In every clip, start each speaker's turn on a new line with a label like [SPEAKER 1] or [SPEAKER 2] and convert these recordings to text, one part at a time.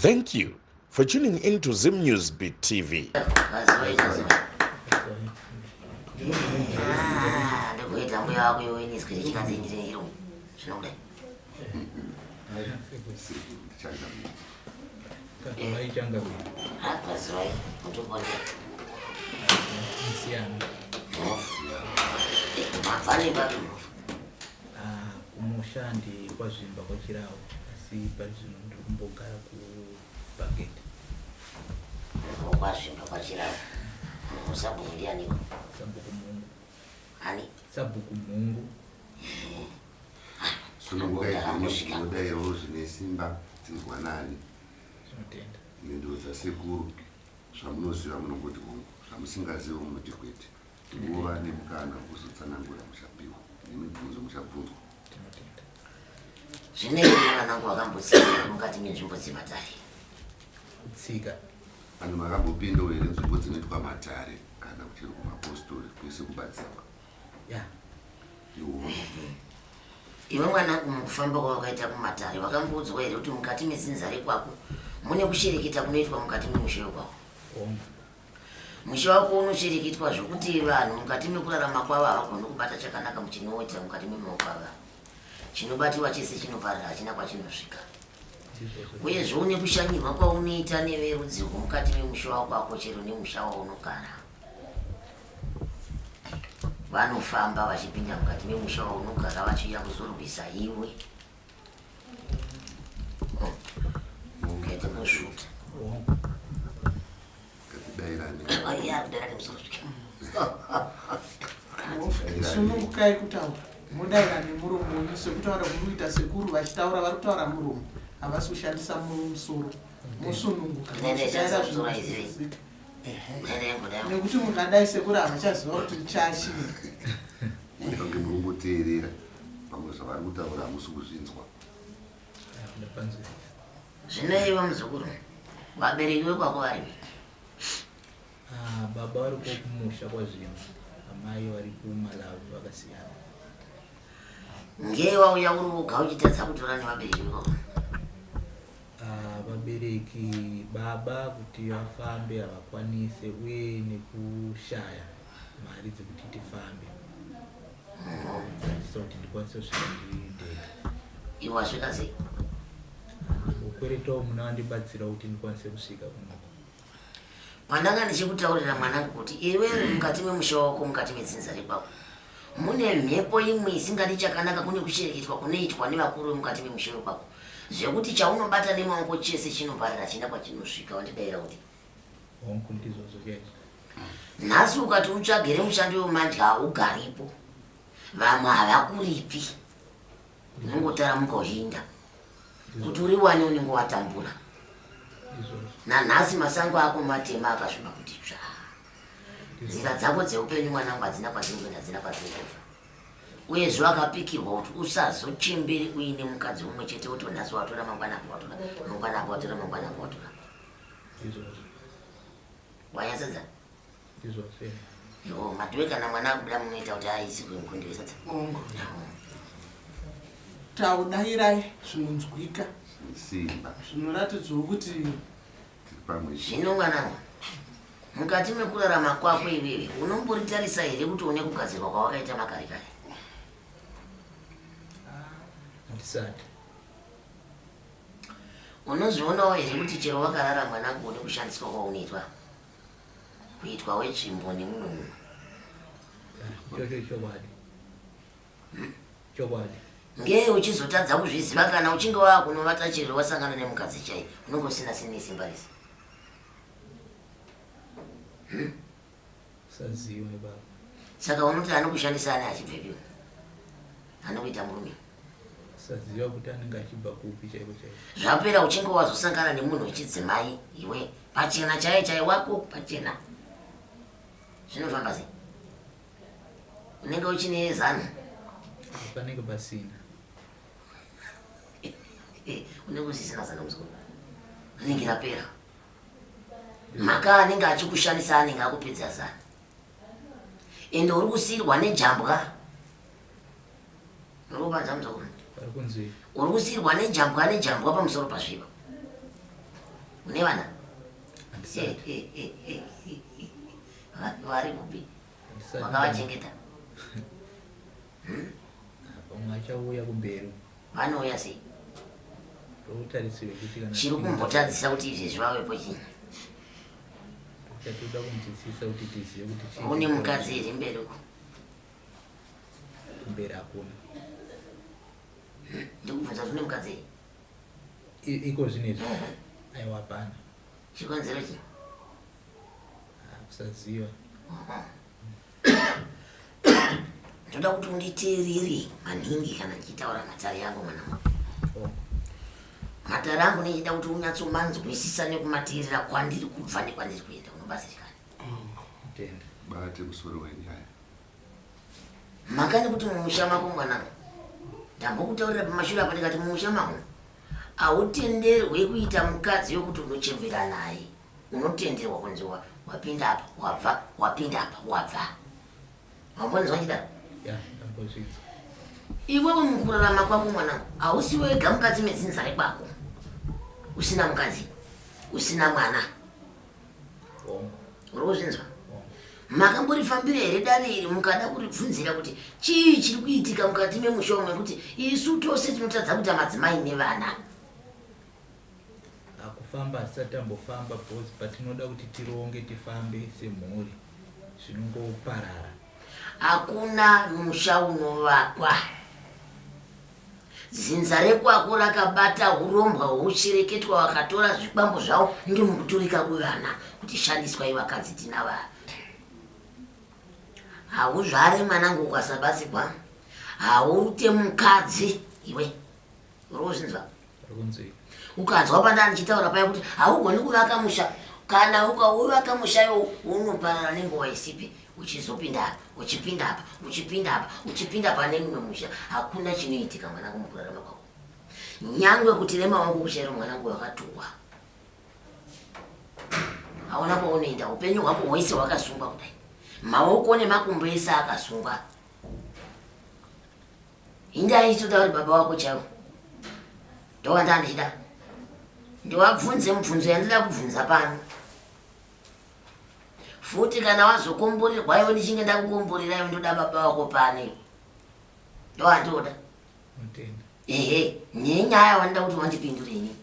[SPEAKER 1] Thank you for tuning in to Zim News Beat TV.
[SPEAKER 2] Ah, ndikuita mbuya wako iwe inizwi rechikadzi ndine iro zvinokudai Pazivai mutoponera mabva nepapi
[SPEAKER 3] Ah, kumusha ndikwazvimba kwachirawo asi pari zvino ndiri kumbogara kubhaketi
[SPEAKER 2] Kwazvimba kwachirawo sabhuku ndianiko?
[SPEAKER 3] Sabhuku Mhungu.
[SPEAKER 2] Ani?
[SPEAKER 3] Sabhuku Mhungu.
[SPEAKER 4] Sunungukai zvenyu, munodairawo zvine simba tinzwanani.
[SPEAKER 3] Tinotenda.
[SPEAKER 4] Mhinduro dzasekuru zvamunoziva munongoti hongu, zvamusingazivi munoti kwete. Nguva nemukana wekuzotsanangura muchapiwa nemibvunzo muchabvunzwa.
[SPEAKER 3] Tinotenda.
[SPEAKER 2] Zvinei vanangu vakambotsika mukati menzvimbo dzematare?
[SPEAKER 3] Kutsika.
[SPEAKER 4] Vanhu makambopindawo here nzvimbo dzinoitwa matare kana kuchero kumapostori kwese kubatsirwa?
[SPEAKER 3] Ya.
[SPEAKER 4] Iwo.
[SPEAKER 2] Iwe mwanangu, mukufamba kwawakaita kumatare wakamboudzwa here kuti mukati medzinza rekwako mune kushereketa kunoitwa mukati memusha wekwako?
[SPEAKER 3] Hongu.
[SPEAKER 2] Musha wako unoshereketwa zvokuti vanhu mukati mekurarama kwavo havagoni kubata chakanaka muchinoitira mukati memaoko ava. Chinobatiwa chese chinoparara, hachina kwachinosvika. Uyezve une kushanyirwa kwaunoita neverudzi rwomukati memusha wako ako chero nemusha waunogara. Vanofamba vachipinda mukati memusha waunogara vachiuya kuzorwisa iwe. Ukaita kusvuta.
[SPEAKER 5] Sunungukai kutaura, modaira nemuromo wenyu sekutaura kuri kuita sekuru vachitaura, vari kutaura muromo, havasi kushandisa musoro. Mosununguka muchidaira zvinonzwisisika. Nekuti mukadai sekuru havachaziva kuti chachii.
[SPEAKER 4] Kunge muri kungoteerera pamwe zvavari kutaura hamusi kuzvinzwa.
[SPEAKER 2] Zvino iwe muzukuru, vabereki vekwako varipi?
[SPEAKER 3] Ah, baba variko kumusha kwaZvimba, amai vari kuMalawi vakasiyana.
[SPEAKER 2] Ngei wauya uri woga uchitadza kutora nevabereki vekwako?
[SPEAKER 3] Ah, vabereki baba kuti vafambe havakwanise uye nekushaya mari dzekuti tifambe dzaiita kuti ndikwanise kusvika ndiri ndega.
[SPEAKER 2] Iwe wasvika sei?
[SPEAKER 3] Ndangokweretawo muna vandibatsira kuti ndikwanise kusvika kunoko.
[SPEAKER 2] Pandanga ndichikutaurira mwanangu kuti iwewe mukati memusha wako, mukati medzinza rekwako mune mhepo imwe isingadi chakanaka, kune kushereketwa kunoitwa nevakuru vemukati memusha wekwako zvekuti chaunobata nemaoko chese chinoparira china kwachinosvika. Wandidaira kuti
[SPEAKER 3] Hongu, ndizvozvo chaizvo.
[SPEAKER 2] Nhasi ukati utsvagire mushandi wemandya haugaripo, vamwe havakuripi, unongotaramuka uchiinda kuti uriwane unenge watambura. Nanhasi masango ako matema akasviba kuti tsvaa. Nzira dzako dzeupenyu mwanangu hadzina kwadzinokuenda, hadzina kwadzinobva. Uyezve wakapikirwa kuti usazochembere uine mukadzi umwe chete, woti nhasi watora, mangwana apo watora, mangwana apo watora, mangwana apo watora.
[SPEAKER 3] Ndizvozvo.
[SPEAKER 2] Wanyatsadza?
[SPEAKER 3] Ndizvozvo.
[SPEAKER 2] Yo, madhuwe kana mwana akubuda munoita kuti aisirwe mukundi wesadza.
[SPEAKER 5] Hongu. Taudairai zvinonzwika.
[SPEAKER 4] Simba.
[SPEAKER 5] Zvinoratidzawo kuti
[SPEAKER 4] tiri pamwe.
[SPEAKER 2] Zvino mwanangu, mukati mekurarama kwako iwewe unomboritarisa here kuti une kugadzirwa kwawakaita makare kare?
[SPEAKER 3] Handisati.
[SPEAKER 2] Unozvionawo here kuti chero wakarara mwanangu une kushandiswa kwaunoitwa kuitwa wetsvimbo nemumwe munhu?
[SPEAKER 3] Ichocho chokwadi. Chokwadi.
[SPEAKER 2] Ngei uchizotadza kuzviziva kana uchinge wakunovata chero wasangana nemukadzi chai unenge usina sini simba rese?
[SPEAKER 3] Usaziva baba.
[SPEAKER 2] Saka unoti anokushandisa ane achibvepi? Anokuita murume.
[SPEAKER 3] Usaziva kuti anenge achibva kupi chaiko chaiko.
[SPEAKER 2] Zvapera uchinge wazosangana nemunhu wechidzimai iwe pachena chaiye chaiye wako pachena. Zvinofamba sei? Unenge uchine zano.
[SPEAKER 3] Panenge pasina.
[SPEAKER 2] Unenge usisina zano muzukuru. Rinenge rapera. Mhaka anenge achikushandisa anenge akupedza zano. Ende uri kusiirwa nejambwa. Uri kupanza muzukuru?
[SPEAKER 3] Vari kunzwika.
[SPEAKER 2] Uri kusiirwa nejambwa nejambwa pamusoro pazviva. Une vana?
[SPEAKER 3] Handisati.
[SPEAKER 2] Vari kupi?
[SPEAKER 3] Handisati.
[SPEAKER 2] Wakavachengeta?
[SPEAKER 3] Pamwe achauya kumberi.
[SPEAKER 2] Vanouya sei?
[SPEAKER 3] Totarisirwe kuti kana
[SPEAKER 2] Chiri kumbotadzisa kuti izvezvi vavepo chii?
[SPEAKER 3] Chatoda kunzwisisa kuti tizive kuti chii.
[SPEAKER 2] Une mukadzi here mberi uko?
[SPEAKER 3] Kumberi hakuna.
[SPEAKER 2] Ndikubvunza kuti une mukadzi here?
[SPEAKER 3] Iko zvinezvi? Aiwa hapana.
[SPEAKER 2] Chikonzero chii?
[SPEAKER 3] Ah, kusaziva.
[SPEAKER 2] Ndoda kuti unditeerere maningi kana ndichitaura matare yangu mwana wangu.
[SPEAKER 3] Oh.
[SPEAKER 2] Matare angu ndichida kuti unyatsomanzwisisa nekumateerera kwandiri kubva nekwandiri kuenda unobatsirikana.
[SPEAKER 3] Tenda.
[SPEAKER 4] Bate musoro wenyaya.
[SPEAKER 2] Mhaka nekuti mumusha mako mwanangu, ndambokutaurira pamashure apa ndikati mumusha mako hautenderwe kuita mukadzi wekuti unochembera naye. Unotenderwa kunzi wapinda apa wabva, wapinda apa wabva. Wambonzwa nchidaro?
[SPEAKER 3] Ya, ndambozvinzwa.
[SPEAKER 2] Iwewe mukurarama kwako mwanangu, hausi wega mukati medzinza rekwako usina mukadzi, usina mwana.
[SPEAKER 3] Hongu.
[SPEAKER 2] Uri kuzvinzwa?
[SPEAKER 3] Hongu.
[SPEAKER 2] Makamborifambira here dare iri mukada kuribvunzira kuti chii chiri kuitika mukati memusha umu nekuti isu tose tinotadza kuita madzimai nevana?
[SPEAKER 3] Kufamba hatisati tambofamba because patinoda kuti tironge tifambe semhuri zvinongoparara.
[SPEAKER 2] Hakuna musha unovakwa. Dzinza rekwako rakabata hurombwa hwouchireketwa vakatora zvikwambo zvavo ndomukuturika kuvana kuti shandiswai vakadzi tina vana. Hauzvare mwanangu ukasabatsigwa, haurute mukadzi iwe. Uri kuzvinzwa? Ukanzwa pandanga ndichitaura paya kuti haugoni kuvaka musha, kana ukauvaka musha iwo unoparara nenguva isipi, uchizopinda apa, uchipinda apa, uchipinda apa, uchipinda pane mumwe musha, hakuna chinoitika mwanangu mukurarama kwako. Nyangwe kuti remaoko kuchairo mwanangu wakatukwa. Hauna kwaunoenda, upenyu hwako hwese hwakasungwa kudai. Maoko nemakumbo ese akasungwa. Inda ichitoda kuti baba wako chaivo ndowanda ndichida ndiwabvunze mubvunzo yandida kubvunza pano futi kana wazokomborerwa iwe ndichinge ndakukomborera iwe ndoda baba wako pano iwe ndowandoda ehe nenyaya wandida kuti wandipindure ini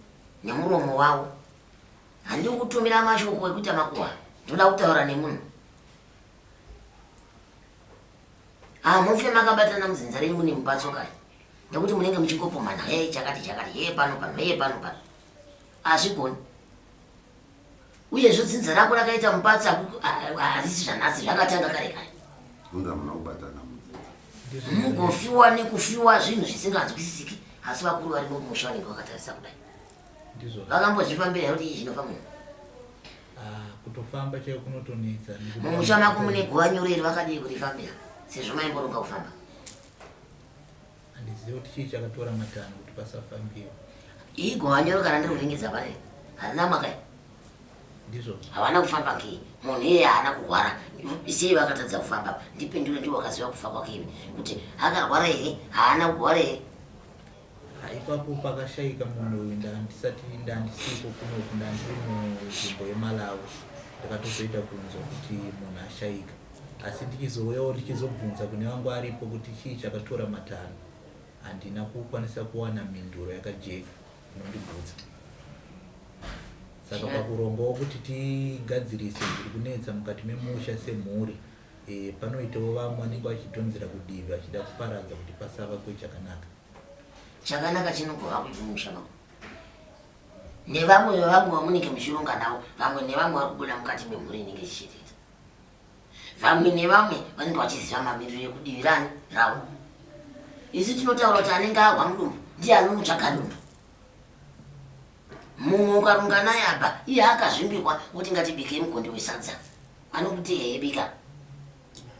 [SPEAKER 2] nemuromo wavo handiri kutumira mashoko ekuita makuhwa ndoda kutaura nemunhu Hamufe makabatana mudzinza renyu mune mubatso kare nekuti munenge muchingopomana hee chakati chakati hee pano pano hee pano pano hazvigoni uyezve dzinza rako rakaita mubatso harisi zvanhasi zvakatanga kare kare
[SPEAKER 4] Unza muna kubatana mudzinza.
[SPEAKER 2] Mugofiwa nekufiwa zvinhu zvisinganzwisisiki asi vakuru varimo kumusha vanenge vakatarisa kudai.
[SPEAKER 3] Ndizvo.
[SPEAKER 2] Vakambozvifambira here kuti izvi zvinofamba munhu?
[SPEAKER 3] Ah, kutofamba chaiko kunotonetsa.
[SPEAKER 2] Mumusha mako mune guva nyoro iri vakadii kurifambira sezvo maimboronga kufamba?
[SPEAKER 3] Handizivi kuti chii chakatora matanho kuti pasafambiwa.
[SPEAKER 2] Iyi guva nyoro kana ndiri kuringidza pane harina mwaka
[SPEAKER 3] Ndizvo.
[SPEAKER 2] Havana kufamba ngei? Munhu iyeye haana kurwara. Sei vakatadza kufamba? Ndipindure ndiwo wakaziva kufa kwake iwe. Kuti akarwara here? Haana kurwara here?
[SPEAKER 3] Ha, ipapo pakashaika munhu uyu ndandisati ndandisipo kunoku ndandiri munzvimbo yemalawi ndakatozoita kunzwa kuti munhu ashaika asi ndichizouyawo ndichizobvunza kune vangu aripo kuti chii chakatora matanho handina kukwanisa kuwana mhinduro yakajeka inondigutsa saka pakurongawo kuti tigadzirise zviri kunetsa mukati memusha semhuri e, panoitawo vamwe vanenge vachidhonzera kudivi vachida kuparadza kuti pasava kwechakanaka
[SPEAKER 2] Chakanaka chinogova kupi mumusha mako nevamwe vevamwe vamunenge muchironga navo vamwe nevamwe vari kubuda mukati memhuri inenge ichichengeta vamwe nevamwe vanenge vachiziva mamiriro ekudivi rani ravo isu tinotaura kuti anenge ahwa mudumbu ndiye anomutsvaga dumbu mumwe ukarunga naye apa iye akazvimbirwa woti ngatibikei mugondi wesadza anokuti hehe bika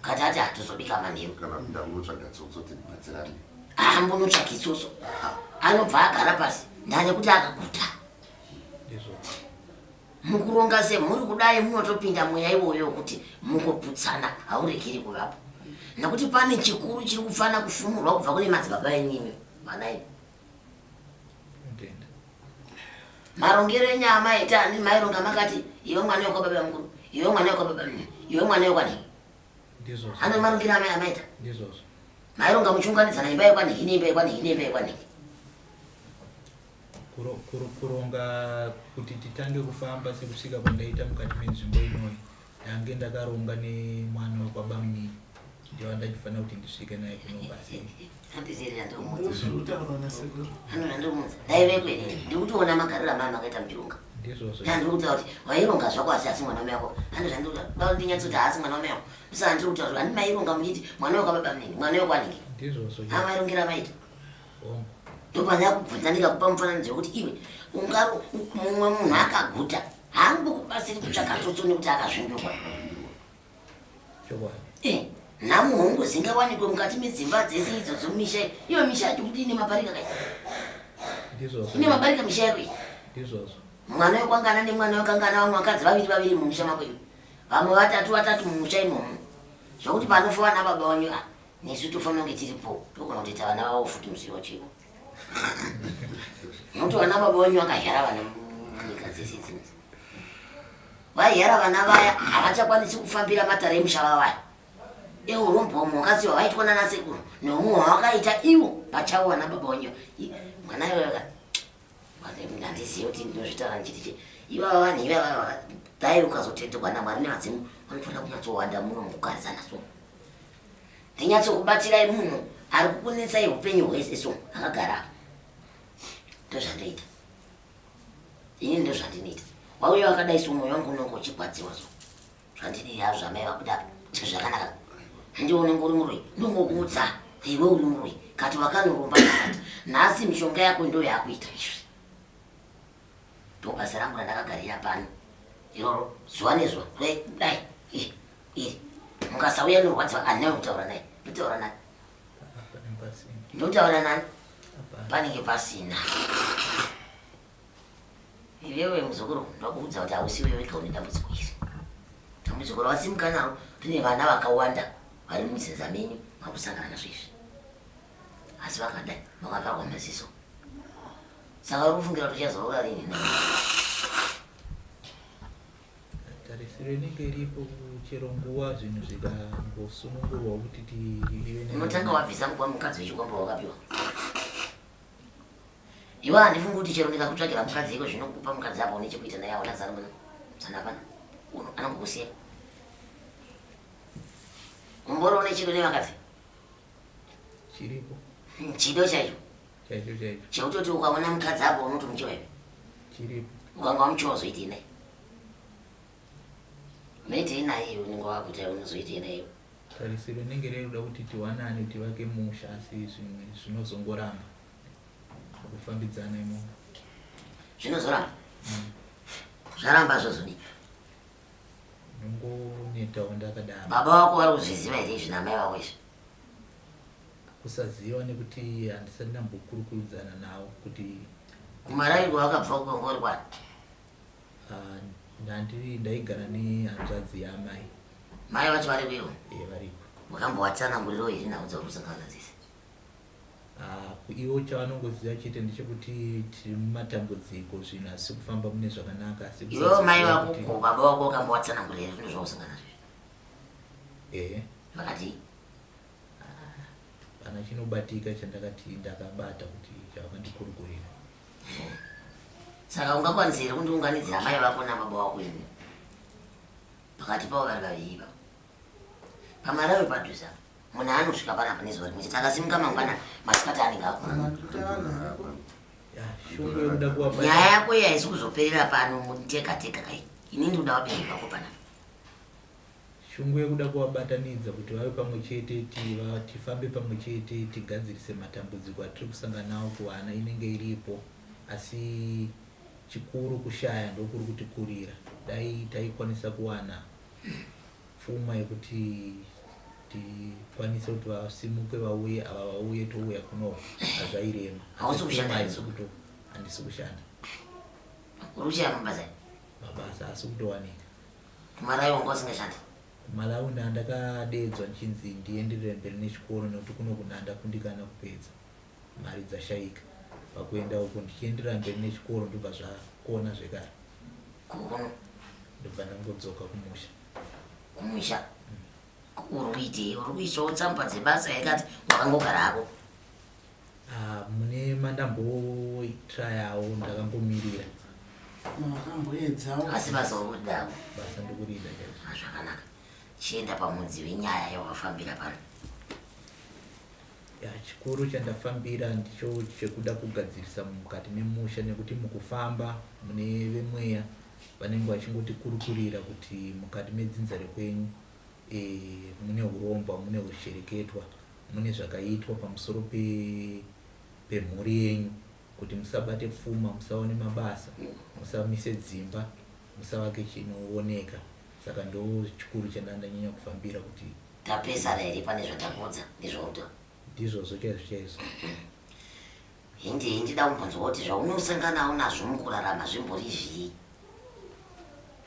[SPEAKER 2] kati ati hatozobika manheru
[SPEAKER 4] kana ndakunotsvaga tsotso tibatsirane
[SPEAKER 2] haambonotsvagi tsotso anobva agara pasi ndane kuti akaguta mukuronga semhuri kudai munotopinda mweya iwoyo wekuti mungoputsana hauregeri kuvapo nekuti pane chikuru chiri kufana kufumurwa kubva kune madzibaba enyu imi vana imi. Marongero enyaya amaita ani maironga makati iwe mwana wekwa baba mukuru, iwe mwana wekwa baba mnini, iwe mwana wekwa nhingi.
[SPEAKER 3] Ndizvozvo.
[SPEAKER 2] Ano marongero amai amaita.
[SPEAKER 3] Ndizvozvo.
[SPEAKER 2] Maironga muchiunganidzana imba yekwa nhingi neimba yekwa nhingi neimba yekwa nhingi.
[SPEAKER 3] Kuronga kuti titange kufamba sekusvika kwandaita mukati menzvimbo inoyi ndange ndakaronga nemwana wekwabamunini ndiye wandachifanira kuti ndisvike naye kuno basi.
[SPEAKER 2] Ndaive ini ndikutoona magariro amai makaita muchironga.
[SPEAKER 3] Ndizvozvo.
[SPEAKER 2] Ndandiri kutaura kuti waironga zvako asi asi mwana wamai wako. Handi zvandiri ndinyatsoti haasi mwana wamai wako. Saka ndiri kutaura kuti handi maironga muchiti mwana wekwababa munini, mwana wekwanhingi.
[SPEAKER 3] Ndizvozvo.
[SPEAKER 2] Amairongera maita.
[SPEAKER 3] Hongu.
[SPEAKER 2] Ndopandakubvunza ndikakupa mufananidzo wekuti iwe ungaro mumwe munhu akaguta haangokubatsiri kutsvaka tsotso nekuti akazvimbirwa.
[SPEAKER 3] Chokwadi.
[SPEAKER 2] Eh, nhamo hongu dzingawanikwe mukati medzimba dzese idzodzo misha iyo misha yacho kuti ine mabarika kai
[SPEAKER 3] Ndizvozvo.
[SPEAKER 2] ine mabarika misha yako iyi
[SPEAKER 3] Ndizvozvo.
[SPEAKER 2] mwana wekwangana nemwana wekangana vamwe vakadzi vaviri vaviri mumusha mako iwe vamwe vatatu vatatu mumusha imomo zvokuti panofa vana baba vanyu ah, nesu tofanira kunge tiripo togona kutoita vana vavo futi musi wachivo nokuti vana baba vanyu vakazhara vana munyika dzese dzinodzi vaihara vana vaya havachakwanisi kufambira matare emusha vavaya eurombo umwe wakasiwa vaitwa nana sekuru neumwe wavakaita ivo pachavo vana baba vanyu mwana iyoyo handizivi kuti ndinozvitaura ndichiti chii ivava vanhu ivava dai ukazotenderwa namwari nevadzimu vanofanira kunyatsowanda muno mukugarisana so ndinyatsokubatsirai munhu ari kukunetsai upenyu hwese so akagara apa ndozvandoita ini ndozvandinoita wauya wakadai so mwoyo wangu unonge uchigwadziwa so zvandidii hazvo zvamai vabuda apa zvakanaka ndiwe unenge uri muroyi ndongokuudza iwe uri muroyi kati wakanoromba kati nhasi mishonga yako ndo yakuita izvi ndobasa rangu randakagarira pano iroro zuva nezuva dai iri mukasauya norwadziwa andinayo kutaura naye ndotaura nani ndotaura nani panenge pasina Iwewe muzukuru ndokuudza kuti hausi iwe wega une dambudziko iri. Dambudziko rawasimuka naro rine vana vakawanda vari mudzinza menyu vakusangana nazvo izvi. Asi vakadai vakavharwa maziso. Saka uri kufungira kuti uchazoroora rini?
[SPEAKER 3] Tarisiro inenge iripo chero nguva zvinhu zvikangosunungurwa kuti tive
[SPEAKER 2] Unotanga wabvisa mukadzi wechikwambo wakapiwa. Iwe handifungi kuti chero ndikakutsvagira mukadzi iko zvino kupa mukadzi apa une chekuita naye hauna zano mwana. Zano hapana. Uno anongokusiya. Umbori une chido nevakadzi?
[SPEAKER 3] Chiripo.
[SPEAKER 2] Chido chaicho.
[SPEAKER 3] Chaicho chaicho.
[SPEAKER 2] Chekutoti ukaona mukadzi apo unotomuchiwa iwe.
[SPEAKER 3] Chiripo.
[SPEAKER 2] Ukanga wamuchiwa uzoitei naye? Unoitei naye iwe unenge wakuita unozoitei naye iwe?
[SPEAKER 3] Tarisiro inenge iri yekuda kuti tiwanane tivake musha asi zvimwe zvinozongoramba. Kufambidzana imomo.
[SPEAKER 2] Zvinozoramba. Zvaramba zvozodii?
[SPEAKER 3] Nongonetawo ndakadaro.
[SPEAKER 2] Baba vako vari kuzviziva here izvi namai vako izvi?
[SPEAKER 3] Kusaziva nekuti handisati ndambokurukurudzana navo kuti
[SPEAKER 2] Kumarawi kwavakabva kwanga uri kwani?
[SPEAKER 3] Ah, ndandiri ndaigara nehanzvadzi yaamai.
[SPEAKER 2] Mai vacho variko ivo?
[SPEAKER 3] Eh, variko.
[SPEAKER 2] Wakambovatsanangurirawo here nhau dzauri kusangana nadzo idzi?
[SPEAKER 3] Ah, ivo chavanongoziva chete ndechekuti tiri mumatambudziko zvinhu hazvisi kufamba mune zvakanaka asi
[SPEAKER 2] Iwewe mai vako ko baba vako wakambovatsanangurira here zvinhu zvausangana nazvo?
[SPEAKER 3] Ehe.
[SPEAKER 2] Vakati
[SPEAKER 3] Pana chinobatika chandakati ndakabata kuti chavakandikurukurira.
[SPEAKER 2] Saka ungakwanisa here kundiunganidzira mai vako nababa vako ini? Pakati pavo vari vaviri ivavo. Pamarawi padhuze apa. Munhu anosvika panapa nezuva rimwe chete akasimuka mangwana masikati anenge akura. Nyaya yako iyi haisi kuzoperera pano tega tega kai. Ini ndikuda vabereki vako panapa.
[SPEAKER 3] Shungu yekuda kuvabatanidza kuti vave pamwe chete tifambe pamwe chete tigadzirise matambudziko atiri kusangana nawo kuvana inenge iripo asi chikuru kushaya ndokuri kutikurira. Dai taikwanisa kuwana pfuma yekuti tikwanise kuti vasimuke vauye ava vauye touya kuno hazvairema.
[SPEAKER 2] Hausi kushanda
[SPEAKER 3] Pfuma haisi kuto handisi kushanda.
[SPEAKER 2] Uri kushaya mabasa?
[SPEAKER 3] Mabasa haasi kutowanika.
[SPEAKER 2] Kumalawi wanga usingashandi?
[SPEAKER 3] Kumalawi ndandakadeedzwa ndichinzi ndienderere mberi nechikoro nekuti kuno kunandakundikana kupedza mari dzashaika. Pakuenda uko ndichienderera mberi nechikoro ndobva zvakona zvekare.
[SPEAKER 2] Kuno.
[SPEAKER 3] Ndobva ndangodzoka kumusha.
[SPEAKER 2] Kumusha. Uri kuitei? Uri kuisawo tsamba dzebasa here kati wakangogara hako?
[SPEAKER 3] Ah, mune mandambotrayawo ndakangomirira.
[SPEAKER 5] Makamboedzawo.
[SPEAKER 2] Asi basa uri kuridawo?
[SPEAKER 3] Basa ndikurida chaizvo.
[SPEAKER 2] Ah, zvakanaka. Chienda pamudzi wenyaya yawafambira pano.
[SPEAKER 3] Ya, chikuru chandafambira ndicho chekuda kugadzirisa mukati memusha nekuti mukufamba mune vemweya vanenge vachingotikurukurira kuti mukati medzinza rekwenyu e, mune hurombwa, mune hushereketwa, mune zvakaitwa pamusoro pe pemhuri yenyu kuti musabate pfuma, musaone mabasa, musamise dzimba, musavake chinooneka. Saka ndo chikuru chandandanyanya kufambira kuti
[SPEAKER 2] Tapesana here pane zvandakuudza nezvauda?
[SPEAKER 3] Ndizvozvo chaizvo chaizvo.
[SPEAKER 2] Hindei ndida kumbonzwa kuti zvaunosanganawo nazvo mukurarama zvimbori zvii?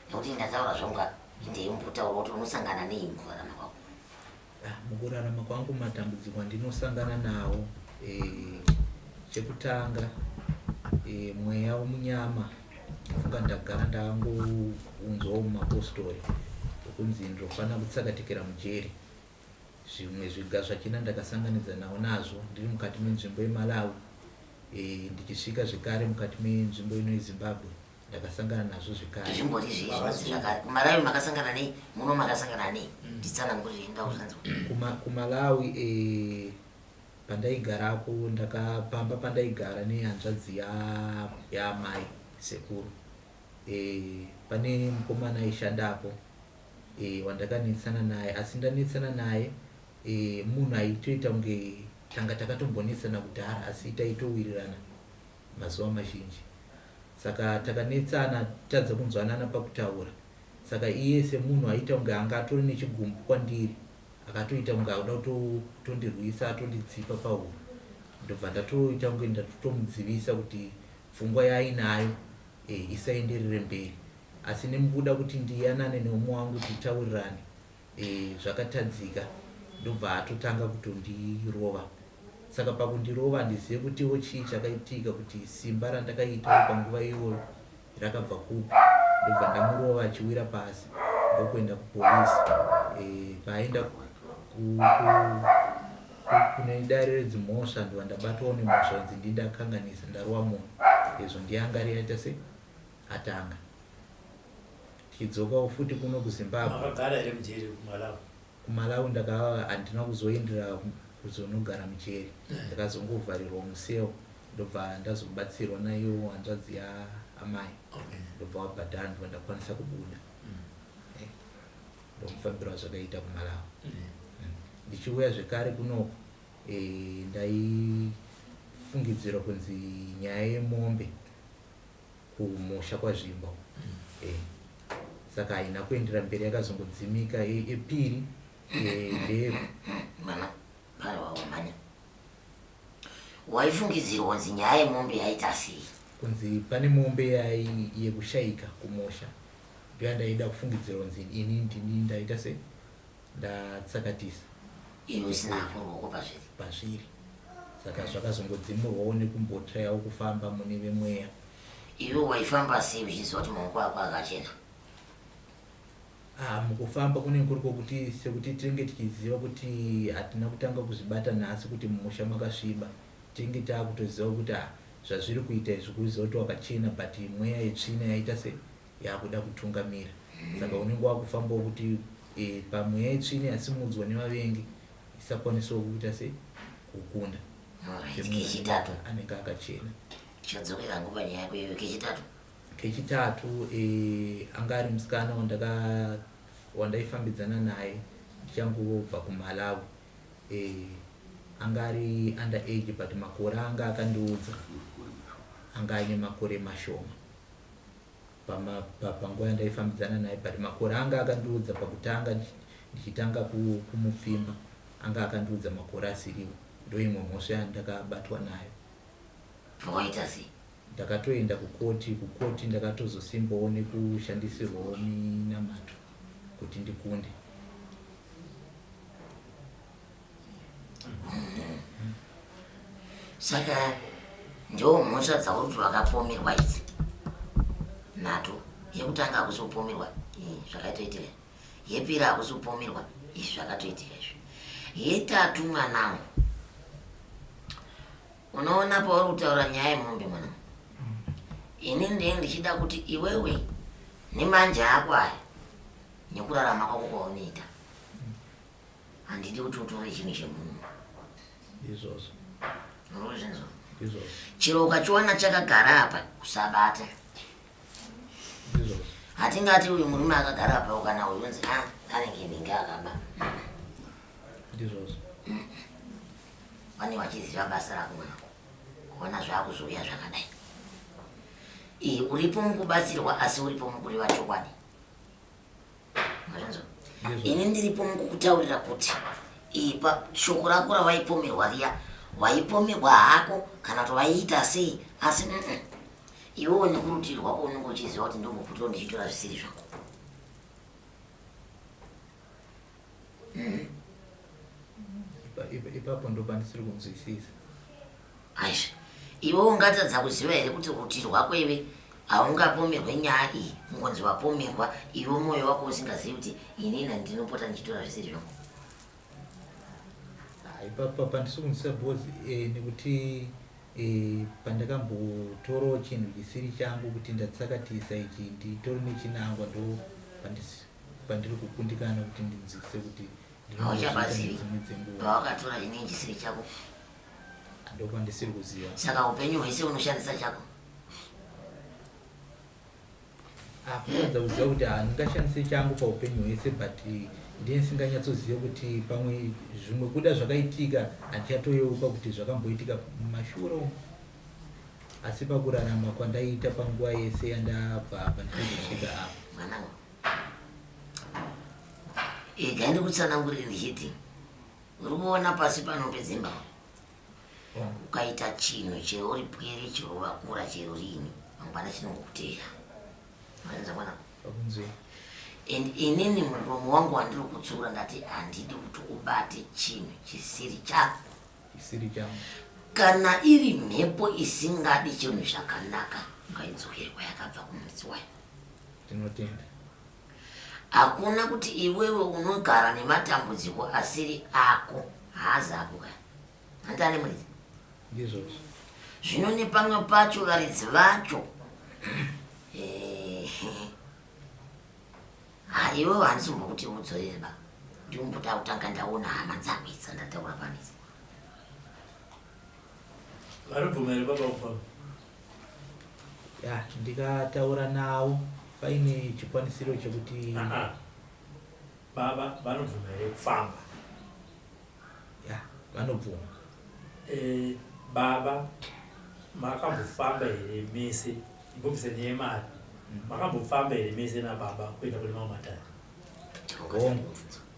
[SPEAKER 2] Nekuti ndataura zvangu ka, hindei umbotaura kuti unosangana nei mukurarama kwako?
[SPEAKER 3] Ah, mukurarama kwangu matambudziko andinosangana nawo eh, chekutanga eh, mweya wemunyama Ndofunga ndagara ndangounzwawo mumapostori wekunzi ndinofanira kutsakatikira mujeri. Zvimwe zviga zvachina ndakasanganidza nawo nazvo ndiri mukati menzvimbo yeMalawi e, ndichisvika zvekare mukati menzvimbo ino yeZimbabwe ndakasangana nazvo zvekare.
[SPEAKER 2] Zvimbori zvii zvinonzi zvakare? KuMalawi makasangana nei? Muno makasangana nei? Nditsanangurire ndausanzwa.
[SPEAKER 3] Kuma, kuMalawi e, Pandaigarako ndaka pamba pandaigara nehanzvadzi yaamai sekuru e, pane mukomana aishandapo e, wandakanetsana naye asi ndanetsana naye e, munhu aitoita kunge tanga takatombonetsana kudhara asi taitowirirana mazuva mazhinji saka takanetsana tadza kunzwanana pakutaura saka iye semunhu aita kunge anga atori nechigumbu kwandiri Akatoita kunge akuda kutondirwisa atonditsipa pahuro ndobva ndatoita kunge ndatotomudzivisa kuti pfungwa yaainayo e, isaenderere mberi asi nemukuda kuti ndiyanane neumwe wangu titaurirane e, zvakatadzika ndobva atotanga kutondirova saka pakundirova handizive kutiwo chii chakaitika kuti simba randakaitawo panguva iyoyo rakabva kupi ndobva ndamurova achiwira pasi ndokuenda kupolice e, paaenda kune dare redzimhosva ndobva ndabatwawo nemhosva kunzi ndindakanganisa ndarova munhu izvo ndiye anga ari aita se atanga tichidzokawo futi kuno kuzimbabwe
[SPEAKER 6] makagara here mujeri kumalawi
[SPEAKER 3] kumalawi ndakava handina kuzoendera kuzonogara mujeri ndakazongovharirwa museo ndobva ndazobatsirwa naiyo hanzvadzi yaamai ndobva wabhadhara ndobva ndakwanisa kubuda eh, ndomufambiro wazvakaita kumalawi mm. Ndichiuya zvekare kunoku eh, ndaifungidzirwa kunzi nyaya yemombe kumusha kwazvimba eh, saka haina kuendera mberi yakazongodzimika yepiri ndeye
[SPEAKER 2] mama pari wawamhanya Waifungidzirwa kunzi nyaya yemombe yaita sei?
[SPEAKER 3] Kunzi pane mombe yai yekushaika kumusha ndoyandaida kufungidzirwa kunzi ini ndini ndaita se ndatsakatisa.
[SPEAKER 2] Iwe usina hako ruoko pazviri.
[SPEAKER 3] Pazviri. Saka zvakazongodzimurwawo nekumbotrayawo kufamba mune vemweya.
[SPEAKER 2] Iwe waifamba sei uchiziva kuti maoko ako akachena?
[SPEAKER 3] Ah, mukufamba kunenge kuri kwokuti sekuti tinenge tichiziva kuti hatina kutanga kuzvibata nhasi kuti mumusha makasviba tinenge taakutoziva kuti ah, zvazviri kuita izvi kuziva kuti wakachena but mweya yetsvina yaita se yakuda kutungamira saka unenge wakufambawo kuti e, pamweya yetsvina yasimudzwa nevavengi isakwanisawo kuita se kukunda
[SPEAKER 2] kechitatu
[SPEAKER 3] anenge akachena
[SPEAKER 2] tichadzokera hangu panyaya yako iyoyo kechitatu
[SPEAKER 3] Kechitatu e, anga ari musikana wandaka wandaifambidzana naye ndichangobva kuMalawi e, anga ari under age but makore anga akandiudza anga aine makore mashoma panguva yandaifambidzana naye but makore anga akandiudza pakutanga ndichitanga kumupfimba anga akandiudza makore asiriwo ndoimwe mhosva yandakabatwa nayo.
[SPEAKER 2] Waita sei?
[SPEAKER 3] Ndakatoenda kukoti, kukoti ndakatozosimbawo nekushandisirwawo minamato kuti ndikunde.
[SPEAKER 2] Saka Ndiwo mhosva dzauri kuti wakapomerwa idzi nhatu. Yekutanga hakusi kupomerwa zvakatoitika, yepiri hakusi kupomerwa izvi zvakatoitika izvi, yetatu mwanangu, unoona pauri kutaura nyaya yemombe mwanangu, ini ndee ndichida kuti iwewe nemanje ako aya nekurarama kwako kwaunoita handidi kuti utore chinhu chemunhu.
[SPEAKER 3] Izvozvo.
[SPEAKER 2] Urikuzvinzwa?
[SPEAKER 3] Izvozvo.
[SPEAKER 2] Chero ukachiwana chakagara apa usabata.
[SPEAKER 3] Izvozvo.
[SPEAKER 2] Hatingati uyu murume akagara apa kana uyu unzi ah, anenge ninge akaba.
[SPEAKER 3] Ndizvozvo.
[SPEAKER 2] Vane vachiziva basa rako mwanangu. Kuona zvakuzouya zvakadai. Iyi uripo mukubatsirwa asi uripo mukureva chokwadi. Mazvinzwa? Ini ndiripo mukukutaurira kuti ipa shoko rako rawaipomerwa riya waipomerwa hako kana kuti waiita sei asi mm iwewo nekurutivi rwako unenge uchiziva kuti ndombopotawo ndichitora zvisiri zvangu.
[SPEAKER 3] Ipapo ndopandisiri kunzwisisa.
[SPEAKER 2] Aizve iwe ungatadza kuziva here kuti rutivi rwako iwe haungapomerwe nyaya iyi ungonzi wapomerwa iwe mwoyo wako usingazivi kuti inini ndinopota ndichitora zvisiri zvangu.
[SPEAKER 3] Ah, ipapo pandisiri kunzwisisa because eh, nekuti eh, pandakambotorowo chinhu chisiri changu kuti ndatsakatisa ichi nditori nechinangwa ndo pandiri kukundikana kuti ndinzwisise kuti ndinombozviita
[SPEAKER 2] Hauchapazivi
[SPEAKER 3] nedzimwe dzenguva.
[SPEAKER 2] pawakatora chinenge chisiri chako.
[SPEAKER 3] Ndopandisiri kuziva.
[SPEAKER 2] Saka upenyu hwese unoshandisa chako.
[SPEAKER 3] Kutadza kuziva kuti handingashandise changu paupenyu hwese but ndiye ndisinganyatsozive kuti pamwe zvimwe kuda zvakaitika handichatoyeuka kuti zvakamboitika mumashure umu. Asi pakurarama kwandaiita panguva yese yandabva apa ndichizosvika apa.
[SPEAKER 2] Mwanangu, ega ndikutsanangurire ndichiti uri kuona pasi pano pedzimba ukaita chinhu chero uri pwere chero wakura chero riini mangwana chinongokuteera. Manzwa mwanangu?
[SPEAKER 3] Pakunzwei.
[SPEAKER 2] And inini muromo wangu wandiri kutsiura ndati handidi kuti ubate chinhu chisiri chako.
[SPEAKER 3] Chisiri changu.
[SPEAKER 2] Kana iri mhepo isingadi chinhu zvakanaka ngaidzokere kwayakabva kumudzi wayo.
[SPEAKER 3] Tinotenda.
[SPEAKER 2] Hakuna kuti iwewe unogara nematambudziko asiri ako, haazi ako kaya. Hanti ane muridzi?
[SPEAKER 3] Ndizvozvo.
[SPEAKER 2] Zvino nepamwe pacho varidzi vacho eh, ha iwewe handisi kumbokuti udzorere ba ndikumboda kutanga ndaona hama dzako idzi dzandataura pano idzi.
[SPEAKER 6] Vanobvuma here baba kufamba?
[SPEAKER 3] Ya, ndikataura navo paine chikwanisiro chekuti
[SPEAKER 6] Ah, ah. Baba vanobvuma here kufamba?
[SPEAKER 3] Ya, vanobvuma.
[SPEAKER 6] Eh, baba makambofamba here mese imbobvisa nyaya yemari makambofamba here mese nababa kuenda kune mamwe matare?
[SPEAKER 3] Hongu.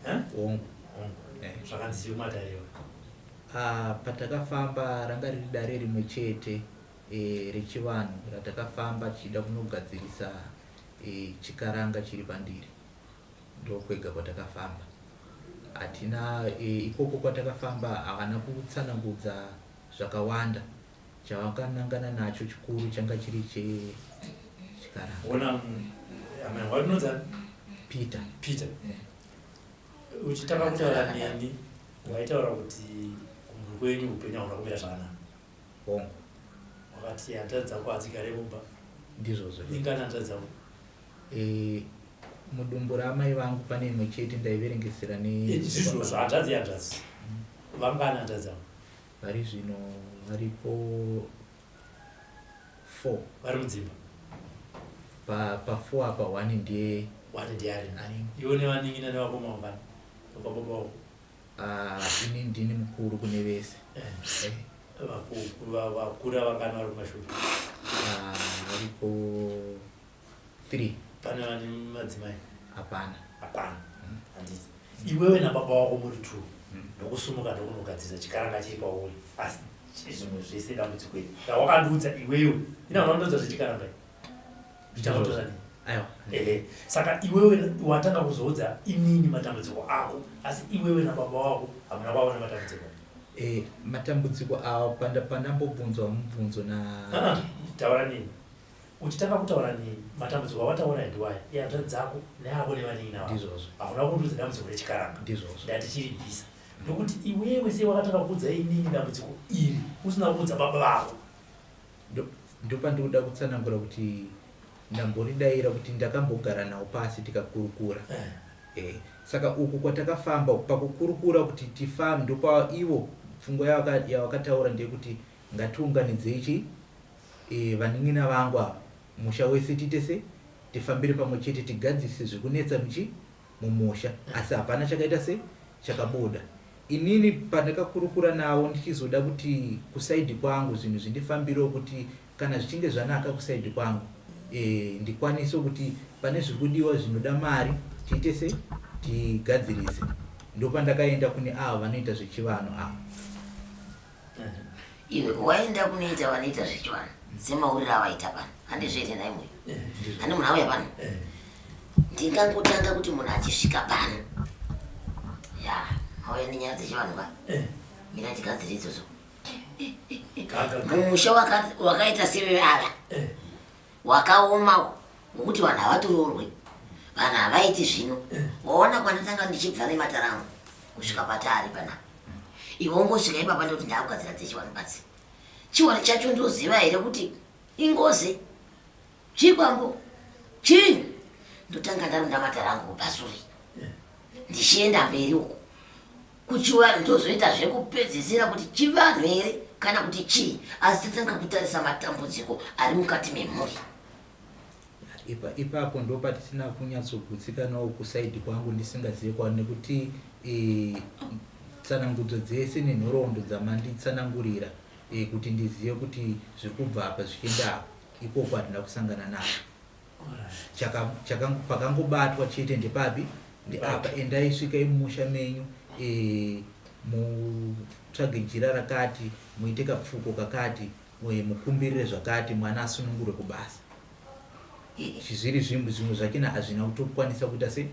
[SPEAKER 6] Eh?
[SPEAKER 3] Hongu.
[SPEAKER 6] Hongu.
[SPEAKER 3] Eh.
[SPEAKER 6] Zvakanzi chii kumatare iwayo?
[SPEAKER 3] Ah, patakafamba ranga riri dare rimwe chete e, rechivanhu ratakafamba tichida kunogadzirisa e, chikaranga chiri pandiri ndokwega kwatakafamba hatina e, ikoko kwatakafamba havana kutsanangudza zvakawanda chavakanangana nacho chikuru changa chiri chechikaranga.
[SPEAKER 6] Ona amai watinonzi
[SPEAKER 3] Peter.
[SPEAKER 6] Peter.
[SPEAKER 3] Eh.
[SPEAKER 6] Uchitanga kutaura neni waitaura kuti kumhuri kwenyu upenyu hauna kumira zvakanaka.
[SPEAKER 3] Hongu.
[SPEAKER 6] Wakati hanzvadzi dzako hadzigare mumba.
[SPEAKER 3] Ndizvozvo.
[SPEAKER 6] Ingani hanzvadzi dzako?
[SPEAKER 3] E, mudumbu raamai vangu pane imwe chete ndaiverengesera ne
[SPEAKER 6] Ndizvozvo, hanzvadzi yehanzvadzi. Vangani hanzvadzi dzako?
[SPEAKER 3] Pari zvino varipo 4.
[SPEAKER 6] Vari mudzimba?
[SPEAKER 3] Pa pa 4 apa 1 ndiye
[SPEAKER 6] 1 ndiye arimo.
[SPEAKER 3] Arimo.
[SPEAKER 6] Iwe nevanin'ina nevakoma vangani? Vekwa baba vako?
[SPEAKER 3] Ah, ini ndini mukuru kune vese.
[SPEAKER 6] Eh.
[SPEAKER 3] Eh.
[SPEAKER 6] Vakura vangani vari kumashure?
[SPEAKER 3] Ah, varipo 3.
[SPEAKER 6] Pane vane madzimai?
[SPEAKER 3] Hapana.
[SPEAKER 6] Hapana. Handiti. Iwewe nababa wako muri 2. Ndokusumuka ndokunogadzirisa chikaranga chiri pauri. Asi zvimwe zvese dambudziko iri. Rawakandiudza iwewe. Ina unondiudza zvechikaranga. Zvichakutora nini?
[SPEAKER 3] Aiwa.
[SPEAKER 6] Ehe. Saka iwewe watanga kuzoudza inini matambudziko ako, asi iwewe nababa wako hamuna kwaona matambudziko.
[SPEAKER 3] E, matambudziko awa pandambobvunzwa mubvunzo na
[SPEAKER 6] ah, taura nini uchitanga kutaura nini matambudziko awataura ndiwaya ihanzvadzi dzako neako nevanin'ina vako
[SPEAKER 3] Ndizvozvo.
[SPEAKER 6] hakuna kundiudza dambudziko rechikaranga
[SPEAKER 3] Ndizvozvo.
[SPEAKER 6] ndati chiribvisa ndokuti iwewe sei wakatanga kuudza inini dambudziko iri usina kuudza baba vako
[SPEAKER 3] Ndopandikuda kutsanangura kuti ndamboridaira kuti ndakambogara nawo pasi tikakurukura eh. Eh, saka uku kwatakafamba pakukurukura kuti tifambe ndopa ivo pfungwa yavakataura ndeyekuti ngatiunganidzei chi e, vanin'ina vangu ava musha wese tiite se tifambire pamwe chete tigadzise zvekunetsa muchi mumusha asi hapana chakaita se chakabuda Inini pandakakurukura navo ndichizoda kuti kuside kwangu zvinhu zvindifambirewo kuti kana zvichinge zvanaka kuside kwangu eh, ndikwanise kuti pane zviri kudiwa zvinoda mari tiite se tigadzirise ndopandakaenda kune avo vanoita zvechivanhu avo.
[SPEAKER 2] Iwe waenda kunoita vanoita zvechivanhu semauriro awaita pano handizvo here nhai moyo handi munhu auya pano ndingangotanga kuti munhu achisvika pano ya auya nenyaya dzechivanhu ka mira tigadzire idzodzo mumusha wakaita seve ava Wakaoma wekuti vanhu havatoroorwe, vanhu havaiti zvino. Waona kwandatanga ndichibva nematara angu kusvika patari panapa. Iwe ungosvika ipapa ndoti ndakugadzira dzechivanhu badzi. Chivanhu chacho ndoziva here kuti ingozi, chikwambo, chinyi? Ndotanga ndarunda matara angu kubva sure ndichienda mberi uko. Kuchivanhu tozoita zvekupedzisira kuti chivanhu here kana kuti chii asi tatanga kutarisa matambudziko ari mukati memhuri.
[SPEAKER 3] Ipapo ndopatisina kunyatsogutsikanawo kusaidi kwangu ndisingazive kwa nekuti e, tsanangudzo dzese nenhoroondo dzamanditsanangurira e, kuti ndizive kuti zviri kubva apa zvichienda apa ikoko handina kusangana nazvo. Chaka, chaka, pakangobatwa chete ndepapi ndeapa endai svikai mumusha menyu e, mutsvage jira rakati muite kapfuko kakati e, mukumbirire zvakati mwana asunungurwe kubasa zviri zvimwe zvimwe zvachina hazvina kutokwanisa kuita se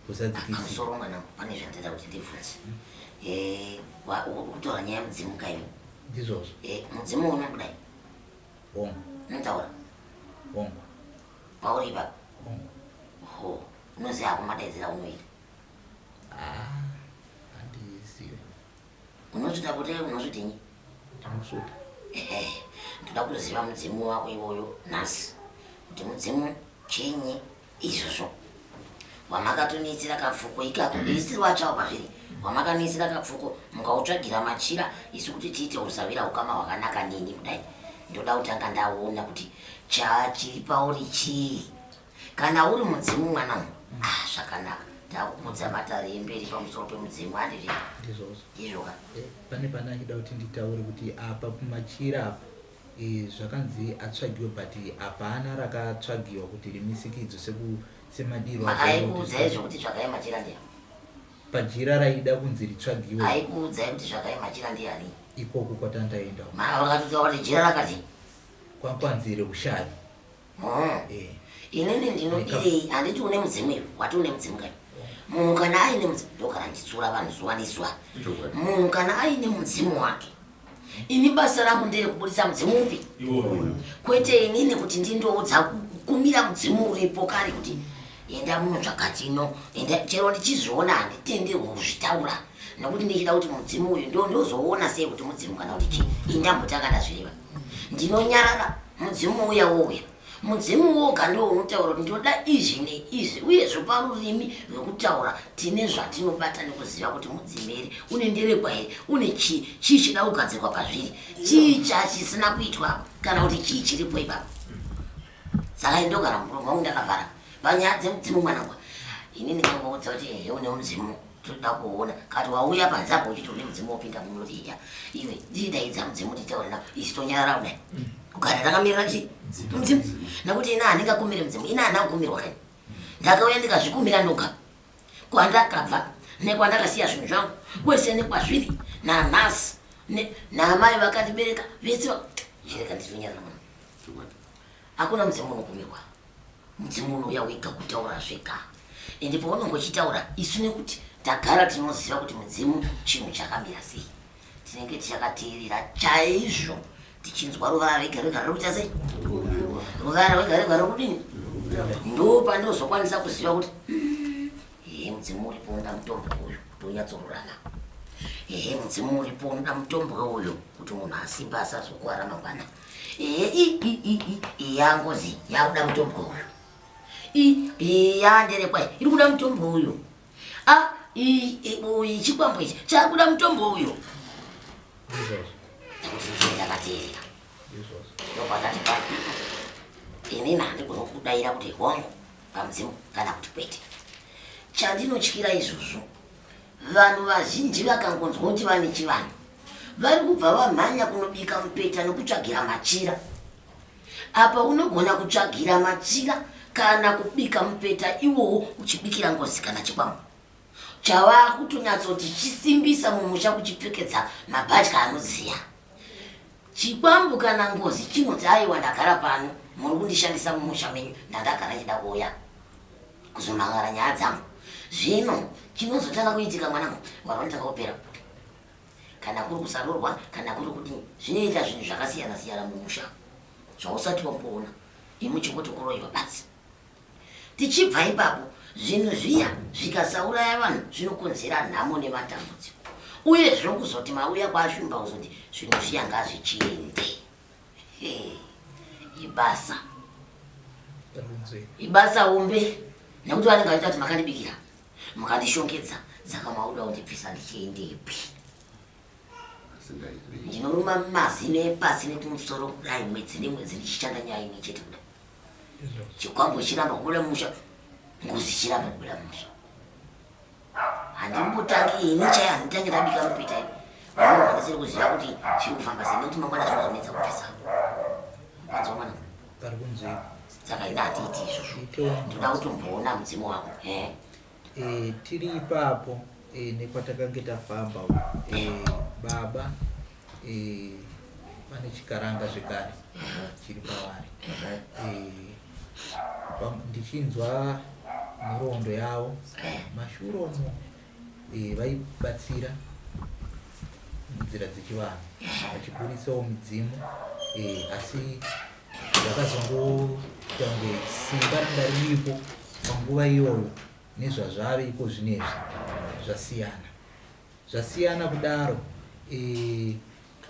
[SPEAKER 3] kuzadzikisa
[SPEAKER 2] Pamusoro mwanangu pane zvandida kuti ndibvunze eh, kutaura nyaya yemudzimu kaiwe
[SPEAKER 3] ndizvozvo
[SPEAKER 2] eh, mudzimu unokudai
[SPEAKER 3] Hongu.
[SPEAKER 2] Unotaura?
[SPEAKER 3] Hongu.
[SPEAKER 2] Pauri ipapo?
[SPEAKER 3] Hongu.
[SPEAKER 2] Ho, unoziva hako madaidzira unoita?
[SPEAKER 3] Ah, handizive.
[SPEAKER 2] Unosvita kuti unosvitinyi?
[SPEAKER 3] Ndinosvita.
[SPEAKER 2] Ehe, ndoda kuziva mudzimu wako iwoyo nhasi kuti mudzimu chinyi Izvozvo wamakatoniisira kapfuko ikako isiri watsvawo pazviri wamakaniisira kapfuko mukautsvagira machira isu kuti tiite usavira ukama hwakanaka nini kudai ndoda kutanga ndaona kuti chachiri pauri chii kana uri mudzimu mwana mu ah zvakanaka ndakukudza matare emberi pamusoro pemudzimu handizvi
[SPEAKER 3] ndizvozvo
[SPEAKER 2] ndizvoka
[SPEAKER 3] eh, pane pane achida kuti nditaure kuti apa pamachira apa Eh, zvakanzi atsvagiwe but hapana rakatsvagiwa kuti rimisikidzo semadiro
[SPEAKER 2] aikuudzai zvekuti tsvagai machira ndiani
[SPEAKER 3] pajira raida kunzi ritsvagiwe
[SPEAKER 2] aikuudzai kuti tsvagai machira ndiani
[SPEAKER 3] ikoko kwatandaenda
[SPEAKER 2] vakatotaura kuti jira rakati
[SPEAKER 3] kwakwanzi reushavi
[SPEAKER 2] hmm. eh. Inini ndinodirei handiti une mudzimu iwe wati une mudzimu kai munhu kana aine mudzimu ndogara nditsura vanhu zuva nezuva munhu kana aine mudzimu wake ini basa rangu ndere kubudisa mudzimu upi kwete inini kuti ndindoudza kumira mudzimu uripo kare kuti enda munotsvaga chino enda chero ndichizviona handitenderwe kuzvitaura nekuti ndichida kuti mudzimu uyu ndo ndozoona sei kuti mudzimu kana kuti chii indambotanga ndazvireva ndinonyarara mudzimu uya wouya Mudzimu woga ndiwo unotaura kuti ndinoda izvi neizvi uyezve parurimi rwekutaura tine zvatinobata nekuziva kuti mudzimu here une nderekwa here une chii chii chida kugadzirwa pazviri chii chachisina kuitwa kana kuti chii chiripo ipapo saka indogara muromo wangu ndakavhara panyaya dzemudzimu mwanangu ini ndingangoudza kuti ehe une mudzimu toda kuona kati wauya panze apo uchiti une mudzimu wopinda munoti iya iwe ndidaidza mudzimu titaure nawo isi tonyarara kudai kugara takamirira chi mudzimu nekuti ina handingakumire mudzimu ina handina kukumirwa kani ndakauya ndikazvikumira ndoga kwandakabva nekwandakasiya zvinhu zvangu kwese nekwazviri nanhasi naamai vakandibereka vese chireka nditonyarara mwana hakuna mudzimu unokumirwa Mudzimu unouya wega kutaura zvega ende paunenge uchitaura isu nekuti tagara tinoziva kuti mudzimu chinhu chakamira sei. Tinenge tichakateerera chaizvo tichinzwa ruvara rega rega riri kuita sei, ruvara rwega rega riri kudini. Ndo pandinozokwanisa kuziva kuti ehe, mudzimu uripo unoda mutombo uyu kuti unyatsorurama. Ehe, mudzimu uripo unoda mutombo uyu kuti munhu asimba asazokuwara mangwana. Ehe, i i yangozi yakuda mutombo uyu. I yanderekwa iri kuda mutombo uyu. A i chikwambo ichi chakuda mutombo uyu. Nekuti ndakateerera ndopandati pa inini handigoni kudaira kuti hongu pamudzimu kana kuti kwete. Chandinotyira izvozvo, vanhu vazhinji vakangonzwa kuti vane chivanhu vari kubva vamhanya kunobika mupeta nekutsvagira machira. Apa unogona kutsvagira machira kana kubika mupeta iwowo uchibikira ngozi kana chikwambo chava kutonyatsoti chisimbisa mumusha, kuchipfekedza mabhatya anoziya. Chikwambo kana ngozi chinoti, aiwa, ndagara pano, muri kundishandisa mumusha menyu, ndandagara chida kuuya kuzomhan'ara nyaya dzangu. Zvino chinozotanga kuitika, mwanangu, warwanotanga kupera, kana kuri kusarorwa kana kuri kudini, zvinoita zvinhu zvakasiyana siyana mumusha zvausati wamboona imi chingoti kuroyiwa basi. Tichibva ipapo, zvinhu zviya zvikasauraya vanhu zvinokonzera nhamo nematambudziko, uye zvokuzoti mauya kwashumba kuzoti zvinhu zviya ngazvichiende, ibasa, ibasa hombe, nekuti vanenge vaita kuti makandibikira, mukandishongedza, saka mauda kundibvisa ndichiendepi? Ndinoruma mazino epasi nekumusoro kudai mwedzi nemwedzi ndichishanda nyaya imwe chete kudai, chikwambo chiramba kubuda mumusha, ngozi chiramba kubuda mumusha. Handimbotangi ini chai, handitangi ndabika mupita ini vanhu vandisiri kuziva kuti chiri kufamba sei, nekuti mangwana zvinozonetsa kubvisa. Wanzwa, mwana?
[SPEAKER 3] Pari kunzwika.
[SPEAKER 2] Saka ina hatiiti izvozvo, ndoda kutomboona mudzimu wako.
[SPEAKER 3] Tiri ipapo nekwatakange tafamba baba vane chikaranga zvekare chiri pavari. Ndichinzwa nhoroondo yavo mashure umo, vaibatsira munzira dzechivanhu vachiburisawo midzimu, asi zvakazongoita kunge simba ranga riripo panguva iyoyo nezvazvave iko zvinezvi zvasiyana. Zvasiyana kudaro,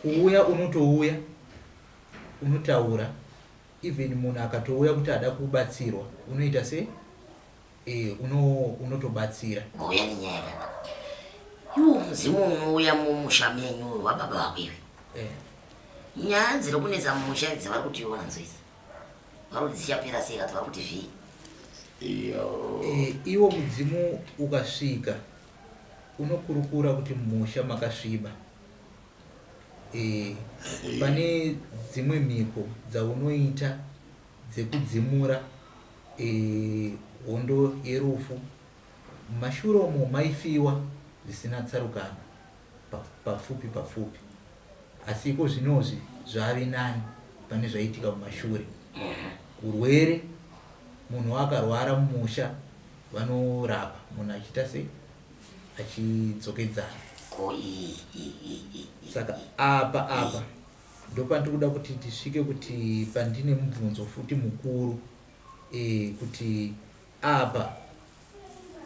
[SPEAKER 3] kuuya unotouya unotaura, even munhu akatouya kuti ada kubatsirwa unoita se unotobatsira.
[SPEAKER 2] Ngouya nenyaya yakanaka. Iwo mudzimu unouya mumusha menyu wababa vako iwe, nyaya dziri kunetsa mumusha idzi vari kuti iona nzo idzi vari kuti dzichapera sei, kati vari kuti zvii?
[SPEAKER 3] Iwo mudzimu ukasvika unokurukura kuti mumusha makasviba. Pane dzimwe mhiko dzaunoita dzekudzimura hondo yerufu. Mumashure umo maifiwa zvisina tsarukano papfupi papfupi, asi iko zvinozvi zvave nani pane zvaiitika mumashure. Urwere, munhu akarwara mumusha vanorapa munhu achiita sei, achidzokedzana.
[SPEAKER 2] Ko i i i i
[SPEAKER 3] i Saka apa ndopandiri kuda kuti tisvike, kuti pandine mubvunzo futi mukuru, kuti apa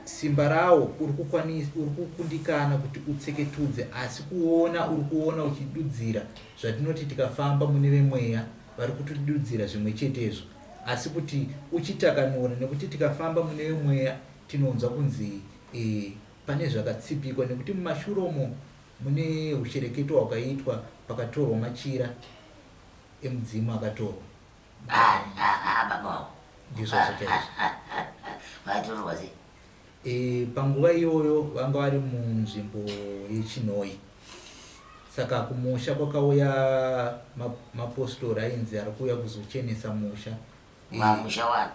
[SPEAKER 3] simba rawo uri kukundikana kuti utseketudze, asi kuona uri kuona uchidudzira zvatinoti tikafamba mune vemweya vari kutidudzira zvimwe chetezvo, asi kuti uchitakanura, nekuti tikafamba mune vemweya tinonzwa kunzi pane zvakatsipikwa, nekuti mumashure umo mune ushereketo hwakaitwa pakatorwa machira emudzimu akatorwa.
[SPEAKER 2] Baba wavo?
[SPEAKER 3] Ndizvozvo chaizvo.
[SPEAKER 2] Vaitorwa sei?
[SPEAKER 3] Panguva iyoyo vanga vari munzvimbo yeChinhoyi, saka kumusha kwakauya mapostori ainzi ari kuuya kuzochenesa musha.
[SPEAKER 2] Musha wani?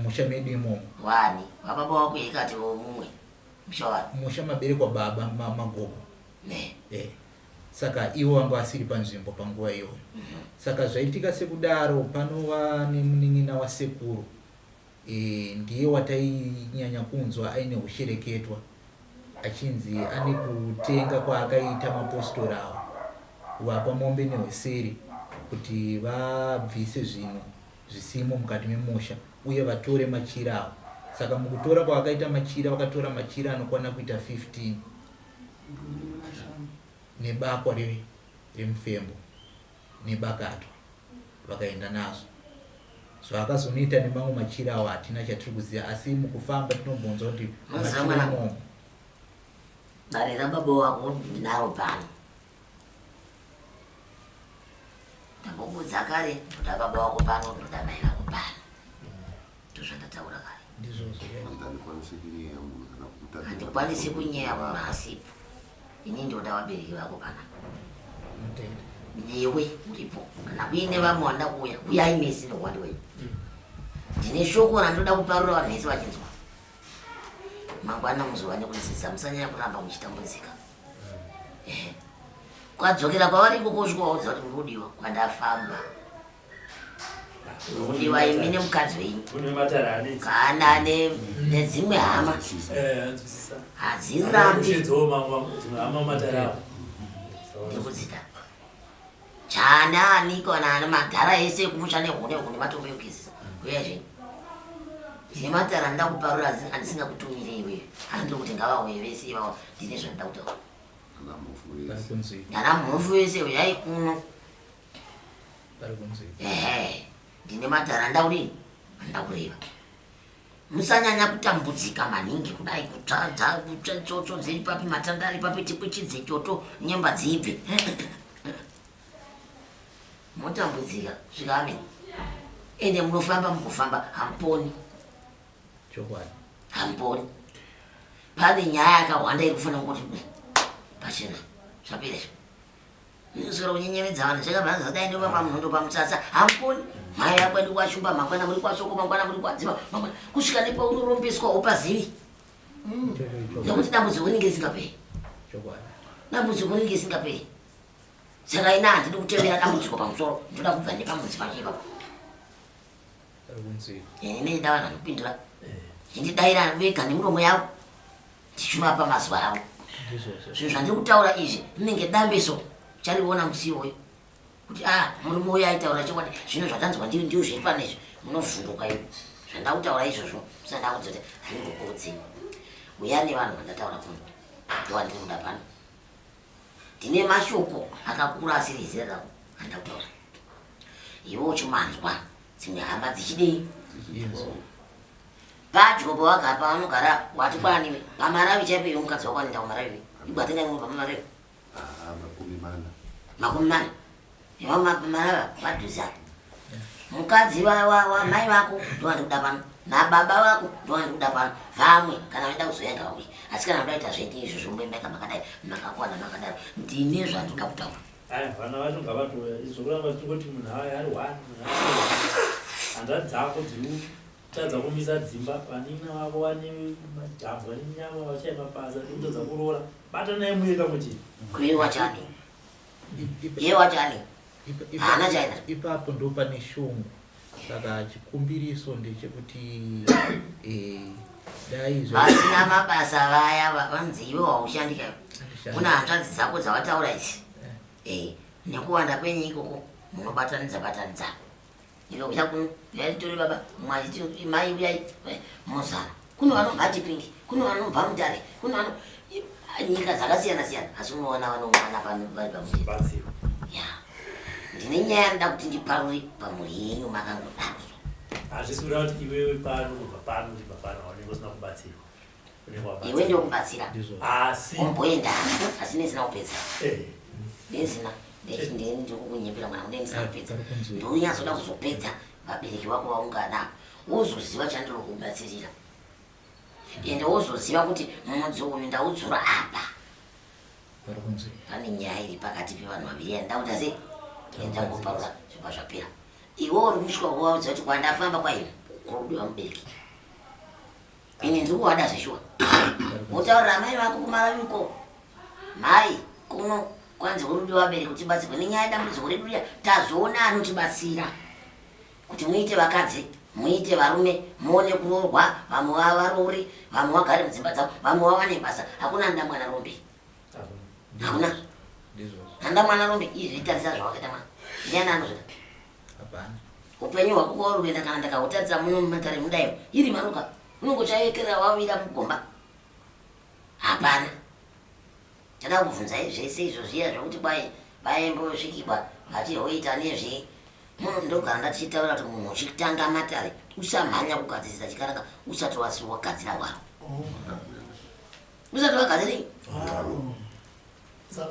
[SPEAKER 3] Musha medu imomo.
[SPEAKER 2] Wani vababa wako ikati mumwe musha wani?
[SPEAKER 3] Musha maberekwa baba, magogo.
[SPEAKER 2] Ne.
[SPEAKER 3] Saka ivo vanga vasiri panzvimbo panguva iyoyo. Saka zvaitika sekudaro, panova nemunin'ina wasekuru, ndiye watainyanya kunzwa aine hushereketwa, achinzi ane kutenga kwaakaita mapostori awa. kuvapa mombe nehweseri kuti vabvise zvinhu zvisimo mukati memusha uye vatore machira awa. Saka mukutora kwavakaita machira vakatora machira anokwana kuita 15 nebakwa remufembo nebakatwa vakaenda nazvo. Zvavakazonoita nemamwe machira awa hatina chatiri kuziva asi mukufamba tinombonzwa kuti
[SPEAKER 2] Munoziva
[SPEAKER 3] machira
[SPEAKER 2] mwanangu,
[SPEAKER 3] imomo
[SPEAKER 2] dare rababa wako ndinaro pano. Ndambokuudza kare, ndoda baba wako pano, ndoda mai vako pano. Ndozvandataura kare.
[SPEAKER 3] Ndizvozvo.
[SPEAKER 4] Handikwanisi kunyeya munhu kana kukutambira.
[SPEAKER 2] Handikwanisi kunyeya munhu asipo. Ini ndoda vabereki vako pana.
[SPEAKER 3] Mutende.
[SPEAKER 2] Newe uripo. Kana kuine vamwe vanoda kuuya, uyai mese nehwandi wenyu. Ndine shoko randoda kuparura vanhu vese vachinzwa. Mangwana muzova nekudzidza, musanyanya kuramba muchitambudzika. Ehe. Kwadzokera kwavari ikoko usvika waudza kuti muri kudiwa kwandafamba. Muri kudiwa imi nemukadzi wenyu.
[SPEAKER 6] Kune matare anetsa.
[SPEAKER 2] Kana nedzimwe hama.
[SPEAKER 6] Eh, anzwisisa.
[SPEAKER 2] Hadzirambi.
[SPEAKER 6] Kushedzawo mamwe dzimwe hama matare avo.
[SPEAKER 2] Ndikudzida. Chana ani kana ana madhara ese ekumusha nehune hune matombo ekugezesa. Uya zvenyu. Ndine matare anoda kuparura andisingakutumire iwewe. Handiri kuti ngavauye vese ivavo ndine zvandida kutaura. Ana mhofu vese uyai kuno. Ehe. Ndine matare anoda kudini? Anoda kureva. Musanyanya kutambudzika maningi kudai kutsvadza kutsva tsotso dziri papi matanda ari papi tikwichidze choto nyemba dzibve. Motambudzika svika amen. Ende munofamba mukufamba hamuponi.
[SPEAKER 3] Chokwadi.
[SPEAKER 2] Hamuponi. Pane nyaya yakawanda iri kufanira kungoti pachena zvapera izvo. Kuswera kunyenyeredza vanhu zvakabva zvadai ndova pamunhondo pamutsatsa hamuponi. Mai vako ndi kwashumba mangwana muri kwasoko mangwana muri kwadziva mangwana kusvika nepaunorombeswa upazivi. Nekuti dambudziko rinenge risingaperi.
[SPEAKER 3] Chokwadi.
[SPEAKER 2] Dambudziko rinenge risingaperi. Saka ina handidi kutemera dambudziko pamusoro, ndoda kubva nepamudzi pacho ipapo. Ini ndida vanhu vanopindura chindidaira vega nemuromo yavo ndichivapa mazuva avo. Zvinhu zvandiri kutaura izvi rinenge dambe so chariona musi iwoyo kuti a ah, murume uyo aitaura chokwadi zvino zvatanzwa ndiyo ndiyo zviri pano izvi munovhunduka ivo zvandakutaura izvozvo musanda kudzoti handingokuudzi uya nevanhu vandataura kuno ndowandiri kuda pano Ndine mashoko akakura asiri ezera rako andida kutaura. Iwe uchimanzwa dzimwe hama dzichidei? Padyo pawagara pavanogara wati kwaniwe pamaravi chaipo iwe mukadzi wako anoenda kumaravi igwatenga imwe pamaravi
[SPEAKER 4] 40.
[SPEAKER 2] 40 iwe maravi padhuze apo mukadzi wamai vako ndowandikuda pano nababa vako ndowandikuda pano vamwe kana vaida kuzoya ngauye asi kana muda kuita zvenyu izvo zvomboembeka makadai makakwana makadaro ndine zvandinoda kutaura
[SPEAKER 6] Aya vana vacho ngavatouya izvo kuramba tichingoti munhu aya ari one munhu ari one hanzvadzi dzako dziri kutadza kumisa dzimba vanin'ina vako vane majambwa nenyama vachaya mabasa nekutadza kuroora batanai muye kamwe chete
[SPEAKER 2] kuye wachani iye wachani haana chaina
[SPEAKER 3] Ipapo ndo pane shungu saka chikumbiriso ndechekuti eh, dai
[SPEAKER 2] vasina mabasa vaya vanzi iwe waushandika kuna hanzvadzi dzako dzawataura idzi eh. eh, nekuwanda kwenyu ikoko munobatanidza batanidza iwe uya kuno uyai tore baba mumwe achiti mai uyai eh, mozara kuno vanobva chipingi kuno vanobva mutare kuno vano nyika dzakasiyana siyana asi unoona vanoungana pano vari pamwe ya ndine nyaya ndoda kuti ndiparure pamhuri yenyu makangodaro
[SPEAKER 6] hazvisi kureva kuti iwewe pano kubva pano uchibva pano haunenge usina kubatsirwa
[SPEAKER 2] iwe ndokubatsira
[SPEAKER 6] asi
[SPEAKER 2] omboenda asi ndisina kupedza
[SPEAKER 6] eh.
[SPEAKER 2] ndisina ndikukunyepera mwana kunde ndisina kupedza ndonyatsoda kuzopedza vabereki vako vaungana wozoziva chandiri kubatsirira ende wozoziva kuti mudzi uyu ndaudzura apa pane nyaya iri pakati pevanhu vaviri yandakuta sei yandangoparura zvibva zvapera iwe uri kusvika kuvaudza kuti kwandafamba kwaini kurudiwa mubereki ini ndiri kuvada zveshuwa wotaurira amai vako kumaravi uko mai kuno kwanzi kurudiwa vabereki kuti tibatsirwe nenyaya yedambudziko redu riya tazoona anotibatsira kuti muite vakadzi muite varume muone kuroorwa vamwe vavaroori vamwe vagare mudzimba dzavo vamwe vawane basa hakuna anoda mwana rombe hakuna. Handa mwana rombe izvi tarisa zvawakaita mwana. Ndiani anozvida?
[SPEAKER 3] Hapana.
[SPEAKER 2] Upenyu hwako kwauri kuenda kana ndakahutarisa muno mumatare mudayo iri maruka unongochayekerera wawira mugomba. Hapana. Chada kubvunzai zvese izvo zviya zvekuti kwai vaimbosvikigwa vachihoita nezvei munhu ndogara ndatichitaura kuti munhu uchitanga matare usamhanya kugadzirisa chikaranga usati wasi wagadzira waro usati wagadzirei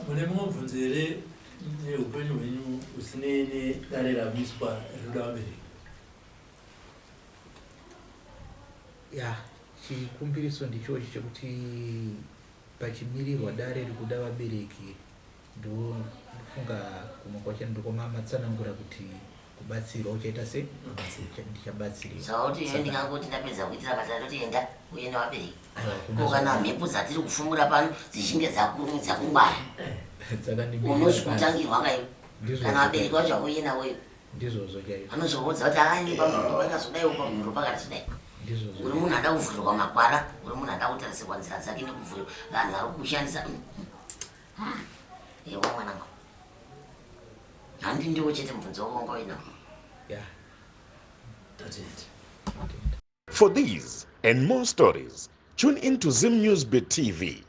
[SPEAKER 6] mune mumwe mubvunzo here neupenyu hwenyu usinei nedare ramiswa rinoda vabereki
[SPEAKER 3] ya chikumbiriso ndichochi chekuti Pachimirirwa dare rikuda vabereki ndofunga kumwe kwacho ndokwamatsanangura kuti kubatsirwa uchaita se ndichabatsiriwa.
[SPEAKER 2] Saka kuti iwe ndingangoti ndapedza kuitira basa ndoti enda uye nevabereki. Ko kana mhepo dzatiri kufumura pano dzichinge dzakurumidza kungwara unosvikutangirwa kaiwe kana vabereki vacho vakuuye navo iwe.
[SPEAKER 3] Ndizvozvo chaizvo.
[SPEAKER 2] Anozokuudza kuti aende pamhuro pakazodai upa mhuro pakatidai.
[SPEAKER 3] Ndizvozvo.
[SPEAKER 2] Uri munhu ada kuvhurirwa makwara, uri munhu ada kutarisirwa nzira dzake nekuvhurirwa vanhu vari kukushandisa. Ewa mwanangu. Handi ndiwo chete mubvunzo wako wanga uinawo.
[SPEAKER 3] Yeah.
[SPEAKER 6] Tatenda.
[SPEAKER 1] For these and more stories, tune in to Zim News Bit TV.